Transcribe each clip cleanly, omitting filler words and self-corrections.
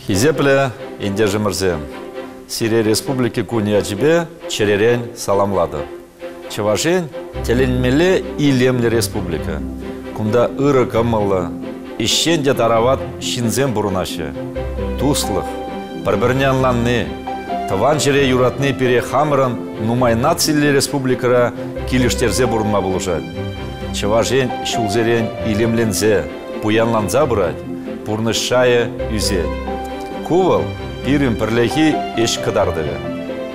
Хисеплӗ ентешӗмӗрсем, сире Республика кунӗ ячӗпе чӗререн саламлатӑп. Чӑваш Ен тӗлӗнмелле илемлӗ республика. Кунта ырӑ кӑмӑллӑ, ӗҫчен те тарават ҫынсем пурӑнаҫҫӗ. Туслӑх, пӗр-пӗрне ӑнланни, тӑван ҫӗре юратни пире хамӑрӑн нумай нациллӗ республикӑра килӗштерсе пурӑнма пулӑшать. Чӑваш Ен ҫулсерен илемленсе, пуянланса пырать, пурнӑҫ шайӗ ӳсет. Ку вӑл пирӗн пӗрлехи ӗҫ кӑтартӑвӗ.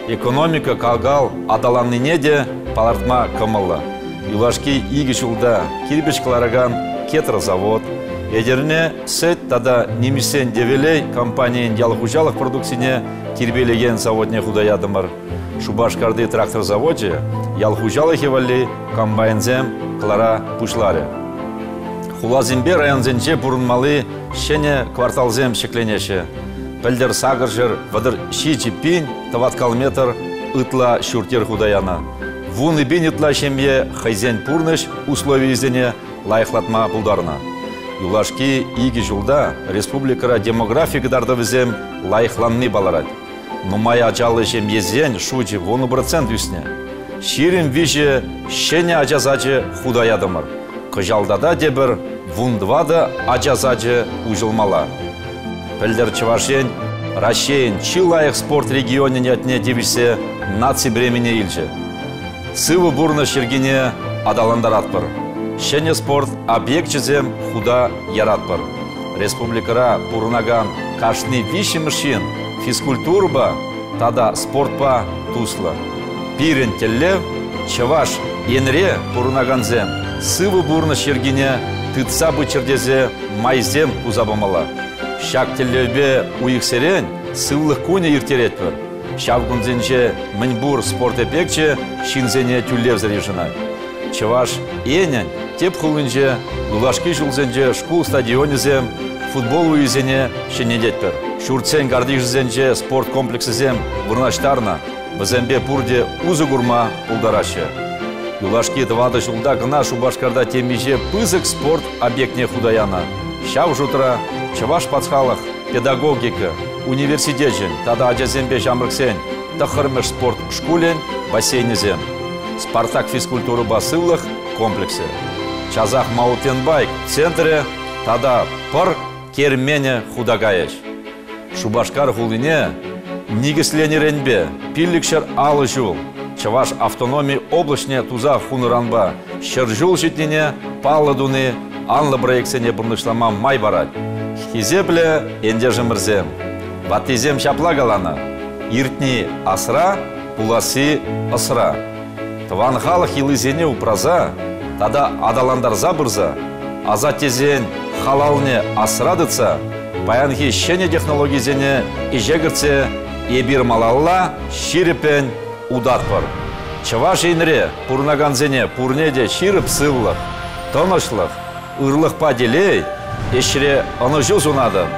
Экономика кал-кал аталаннине те палӑртма кӑмӑллӑ. Юлашки икӗ ҫулта кирпӗч кӑларакан Кетрозавод, Етӗрне сӗт тата нимӗҫсен Девелей компанийӗн ял хуҫалӑх продукцине тирпейлекен заводне хута ятӑмӑр. Шупашкарти трактор завочӗ ял хуҫалӑхӗ валли комбайнсем кӑлара пуҫларӗ. Хуласемпе районсенче пурӑнмалли ҫӗнӗ кварталсем ҫӗкленеҫҫӗ. Пӗлтӗр 837 пин тӑваткал метр ытла ҫурт-йӗр хута янӑ. 10 000 ытла ҫемье хӑйсен пурнӑҫ условийӗсене лайӑхлатма пултарнӑ. Юлашки икӗ ҫулта республикӑра демографи кӑтартӑвӗсем лайӑхланни палӑрать. Нумай ачаллӑ ҫемьесен шучӗ 10% ӳснӗ. 23 ҫӗнӗ ача сачӗ хута ятӑмӑр. Кӑҫал тата тепӗр 14 ача сачӗ уҫӑлмалла. Пӗлтӗр Чӑваш Ен Раҫҫейӗн чи лайӑх спорт регионӗн ятне тивӗҫсе наци премине илчӗ. Сывӑ пурнӑҫ йӗркине аталантаратпӑр. Ҫӗнӗ спорт объекчӗсем хута яратпӑр. Республикӑра пурӑнакан кашни виҫҫӗмӗш ҫын физкультурӑпа тата спортпа туслӑ. Пирӗн тӗллев Чӑваш Енре пурӑнакансем сывӑ пурнӑҫ йӗркине тытса пыччӑр тесе майсем туса памалла. Ҫак тӗллевпе уйӑхсерен сывлӑх кунӗ ирттеретпӗр. Ҫав кунсенче мӗнпур спорт объекчӗ ҫынсене тӳлевсӗр йышӑнать. Чӑваш Енӗн тӗп хулинче юлашки ҫулсенче шкул стадионӗсем, футбол уйӗсене ҫӗнететпӗр. Ҫуртсен картишӗсенче спорт комплексӗсем вырнаҫтарнӑ, вӗсемпе пурте усӑ курма пултараҫҫӗ. Юлашки тӑватӑ ҫулта кӑна Шупашкарта темиҫе пысӑк спорт объектне хута янӑ. Ҫав шутра Чӑваш патшалӑх педагогика университечӗн тата ачасемпе ҫамрӑксен тӑххӑрмӗш спорт шкулӗн бассейнӗсем. «Спартак» физкультурӑпа сывлӑх комплексӗ, часах маунтинбайк центрӗ тата пӑр керменӗ хута кайӗҫ. Шупашкар хулине никӗсленӗренпе 550 ҫул Чӑваш автономи облаҫне туса хунӑранпа 100 ҫул ҫитнине паллӑ туни анлӑ проектсене пурнӑҫлама май парать. Хисеплӗ ентешӗмӗрсем, ваттисем ҫапла каланӑ: иртни асра, пуласси ӑсра. Тӑван халӑх йӑлисене упраса тата аталантарса пырса, асаттесен халалне асра тытса, паянхи ҫӗнӗ технологисене ӗҫе кӗртсе эпир малалла ҫирӗппӗн утатпӑр. Чӑваш Енре пурӑнакансене пурне те ҫирӗп сывлӑх, тӑнӑҫлӑх, ырлӑхпа телей, ӗҫре ӑнӑҫу сунатӑп.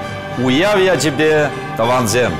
Уяв ячӗпе, тӑвансем!